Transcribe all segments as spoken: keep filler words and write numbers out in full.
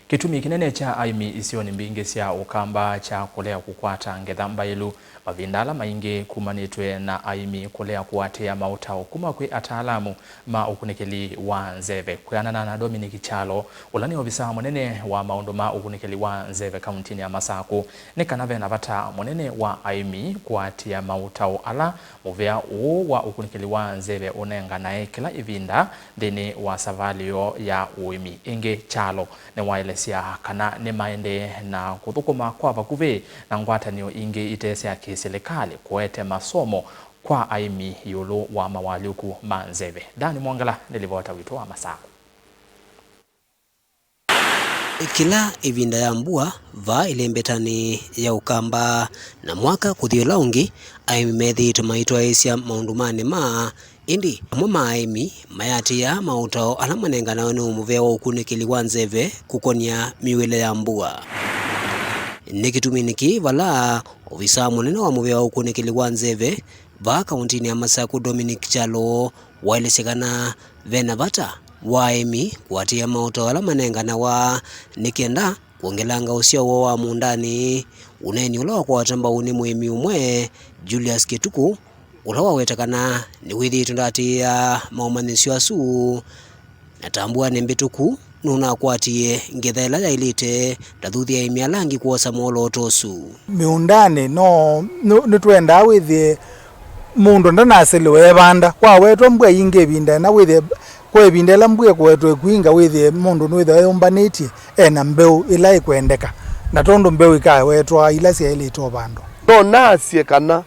Kĩtumi kĩnene kya aĩmi isionĩ mbingĩ sya Ũkamba kya kũlea kũkwata ngetha mbaĩlu, mavinda ala maingĩ kumanĩtw'e na aĩmi kũlea kũatĩĩa maũtao kuma kwĩ ataalamu ma ũkunĩkĩli wa nzeve. Kwĩanana na Dominic Kyalo, ũla nĩ ovisaa mũnene wa maũndũ ma ũkunĩkĩli wa nzeve kauntinĩ ya Masakũ, nĩ kana ve na vata mũnene wa aĩmi kũatĩĩa maũtao ala mũvea ũũ wa ũkunĩkĩli wa nzeve ũnenganae kĩla ĩvinda nthĩnĩ wa savalĩ yoo ya ũĩmi. Ĩngĩ, Kyalo nĩwaelesya kana nĩmaendee na kũthũkũma kwa vakuvĩ na ngwatanĩo ingĩ ite sya kĩsilikalĩ kũete masomo kwa aĩmi ĩũlũ wa mawalyũku ma nzeve. Dan Mwongela nĩ livota witũ wa Masakũ. Kĩla ĩvinda ya mbua, vaa ĩlembetanĩ ya Ũkamba na mwaka kũthi ũla ũngĩ, aĩmi methĩĩtwe maitwaĩĩsya maũndũ ma nĩma. Ĩndĩ amwe ma aĩmi mayatĩĩaa maũtao ala manenganawe nĩ mũvea wa ũkunĩkĩli wa nzeve kũkonĩa mĩuĩle ya mbua. Nĩ kĩtumi nĩkĩ vala ovisaa mũnene wa mũvea wa ũkunĩkĩli wa nzeve vaa kauntinĩ ya Masakũ, Dominic Kyalo, waelesya kana ve na vata wa aĩmi kũatĩĩa maũtao ala manenganawa nĩ kenda kwongelanga ũsyao woo wa mũũndanĩ, ũneeni ũla wakwatwa mbau nĩ mũĩmi ũmwe, Julius Kĩtukũ, ũla waweta kana nĩwĩthĩĩtwe ndaatĩĩa maũmanyĩsyo asu, na ta mbuanĩ mbĩtũku, nũnakwatie ngetha ĩla yaĩlĩte, ndathuthya aĩmi ala angĩ kwosa mwolooto ũsu. Mĩũndanĩ, no, nũ-, nĩtwendaa wĩthĩe mũndũ ndanasĩlĩwa evanda. Kwawetwa mbua ingĩ ĩvinda ĩna, wĩthĩe kwa ĩvinda ĩla mbua ĩkũetwe ĩkwinga, wĩthĩe mũndũ nĩwĩthĩwa eyũmbanĩtye ena mbeũ ĩla ĩkwendeka, na tondũ mbeũ ikawetwa ila syaĩlĩte ũvandwa. No nasye kana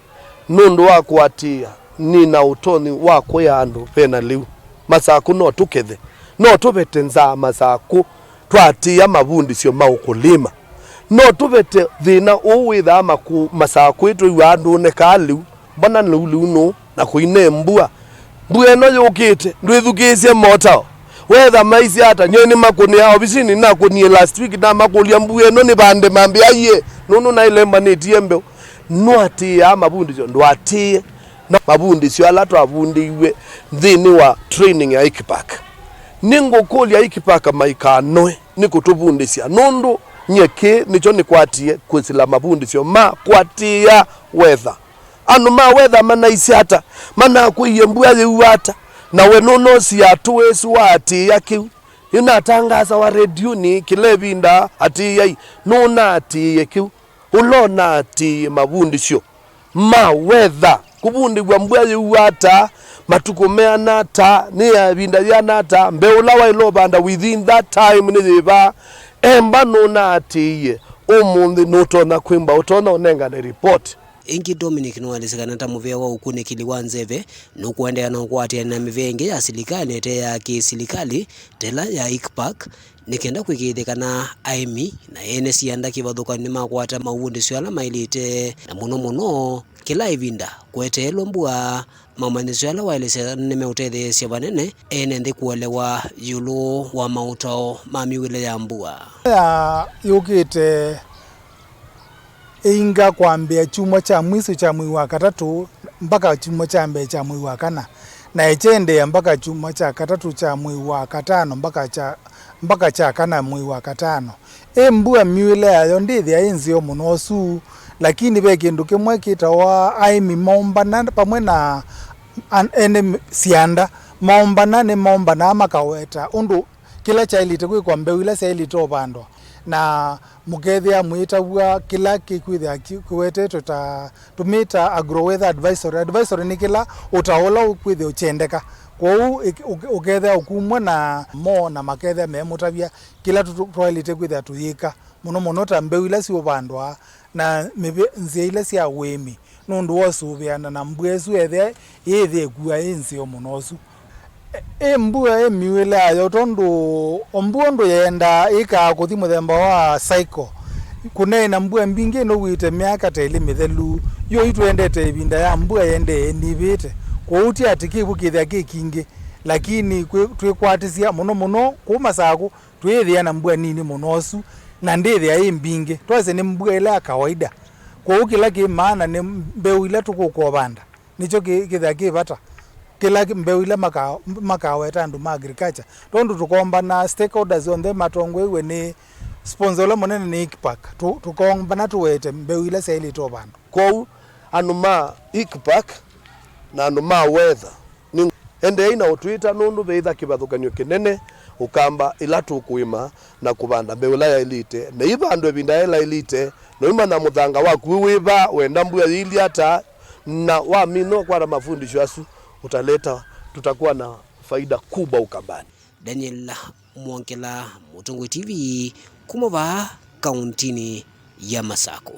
nũndũ wa kũatĩĩa, nĩ na ũtonyi wa kwĩa andũ ve na lĩu, Masakũ no tũkethe. No tũvete nzaa Masakũ twaatĩĩa mavundĩsyo ma ũkũlĩma. No tũvete thĩna ũũ wĩthaa makũ-, Masakũ ĩtwĩw'aa ndũnekaa lĩu, mbona lĩu lĩu nũũ na kũine mbua. Mbua ĩno yũkĩte, ndwĩthukĩĩsye motao. Wetha maisye ata? Nyie nĩmakũnĩaa ovisinĩ, nakũnie last week, namakũlya mbua ĩno nĩ vande mambĩa, aiee, nũndũ naĩlembanĩtie mbeũ. Nũatĩĩaa mavundĩsyo? Ndũatĩĩe. Na mavundĩsyo ala twavundĩiw'e nthĩnĩ wa training ya ICPAC. Nĩngũkũlya ICPAC maikanoe nĩ kũtũvundĩsya, nũndũ nyie kĩĩ nĩkyo nĩkwatie kwĩsĩla mavundĩsyo ma kũatĩĩa weather. Andũ ma weather manaisye ata? Manakwĩie mbua yĩu ata? Na we nũnosia tũĩ ĩsu waatĩĩa kĩu? Nĩnatangaasawa rediũnĩ kĩla ĩvinda, atĩĩai, nũnaatĩĩe kĩu? Ũla ũnaatĩĩe mavundĩsyo ma weather, kũvundĩw'a mbua yĩu ata, matukũ meana ata, nĩ ya ĩvinda yĩana ata, mbeũ ũla waĩle ũvanda within that time nĩ yĩva? Emba nũnaatĩĩe, ũmũnthĩ nũtonya kwĩmba, ũtonya ũnengane report. Ĩngĩ, Dominic nĩwaelesya kana ta mũvea wa ũkunĩkĩli wa nzeve nũkũendeea na ũkwatĩanĩa na mĩvea ĩngĩ ya silikalĩ na ĩte ya kĩ-silikalĩ ta ĩla ya ICPAC, nĩ kenda kũĩkĩĩthya kana aĩmi na ene sianda kĩvathũkany'o nĩmakwata mavundĩsyo ala maĩlĩte, na mũno mũno kĩla ĩvinda kũeteelwe mbua, mamanyĩsyo ala waelesya nĩmeũtetheesya vanene ene nthĩ kũelewa ĩũlũ wa maũtao ma mĩuĩle ya mbua. Ya yũkĩte ĩinga kwambĩĩa kyumwa kya mwiso kya mwei wa katatũ mpaka kyumwa kya mbee kya mwei wa kana, na ĩkyendeea mpaka kyumwa kya katatũ kya mwei wa katano mpaka kya, mpaka kya kana mwei wa katano. Ĩ mbua, mĩuĩle yayo ndĩthĩa ĩ nzeo mũno ũsu, lakini ve kĩndũ kĩmwe kĩtawa aĩmi maũmbana vamwe na an-, ene m-, sianda maũmbana, nĩmaũmbanaa makaweta ũndũ kĩla kyaĩlĩte kwĩkwa, mbeũ ila syaĩlĩte ũvandwa, na mũkethĩa mũitavw'a kĩla kĩkwĩthĩa kĩ-, kĩwetetwe ta, tũmĩta agro weather advisory. Advisory nĩ kĩla ũtao ũla ũkwĩthĩa ũkyendeka. Kwoou ĩk-, ũk-, ũkethĩa ũkumw'a na mo na makethĩa memũtavya kĩla tũ-, twaĩlĩte kwĩthĩa tũyĩka, mũno mũno ta mbeũ ila siũvandwa na mĩve-, nzĩa ila sya ũĩmi, nũndũ wa ũsũvĩana na mbua ĩsu ethĩa ĩĩthĩa ĩkua ĩ nzeo mũno ũsu. Ĩ mbua ĩ mĩuĩle yayo, tondũ o mbua ũndũ yendaa ĩkaa kũthi mũthemba wa cycle. Kũneena mbua mbingĩ nũw'ĩte myaka ta ĩlĩ mĩthelu, yo itwendete ĩvinda ya mbua yendee ĩnivĩte, kwoou ti atĩ kĩw'ũ kĩthĩa kĩ kingĩ, lakini kwĩ-, twĩkwatĩsya mũno mũno kũu Masakũ, twĩĩthĩa na mbua nini mũno ũsu, na ndĩthĩa ĩ mbingĩ, twasye nĩ mbua ĩla ya kawaida. Kwoou kĩla kĩ maana nĩ mbeũ ila tũkũka ũvanda, nĩkyo kĩ-, kĩthĩa kĩ vata. Kĩla kĩ-, mbeũ ila maka-, makaweta andũ ma agriculture, tondũ tũkombana stakeholders onthe matongoew'e nĩ sponsor ũla mũnene nĩ ICPAC. Tũ-, tũkombana tũwete mbeũ ila syaĩlĩte ũvandwa. Kwoou andũ ma ICPAC na andũ ma weather, nĩ endeei na ũtwĩta, nũndũ veĩtha kĩvathũkany'o kĩnene ũkamba ĩla tũkũĩma na kũvanda mbeũ ĩla yaĩlĩte, na ivandwe ĩvinda yĩla yaĩlĩte, na ũimanya mũthanga waku wĩ va, wenda mbua yĩilye ata, na wamina ũkwata mafundisho asu, utaleta, tutakuwa na faida kubwa Ukambani. Daniel Mwongela, Mũtongoi T V, kuma vaa kauntinĩ ya Masakũ.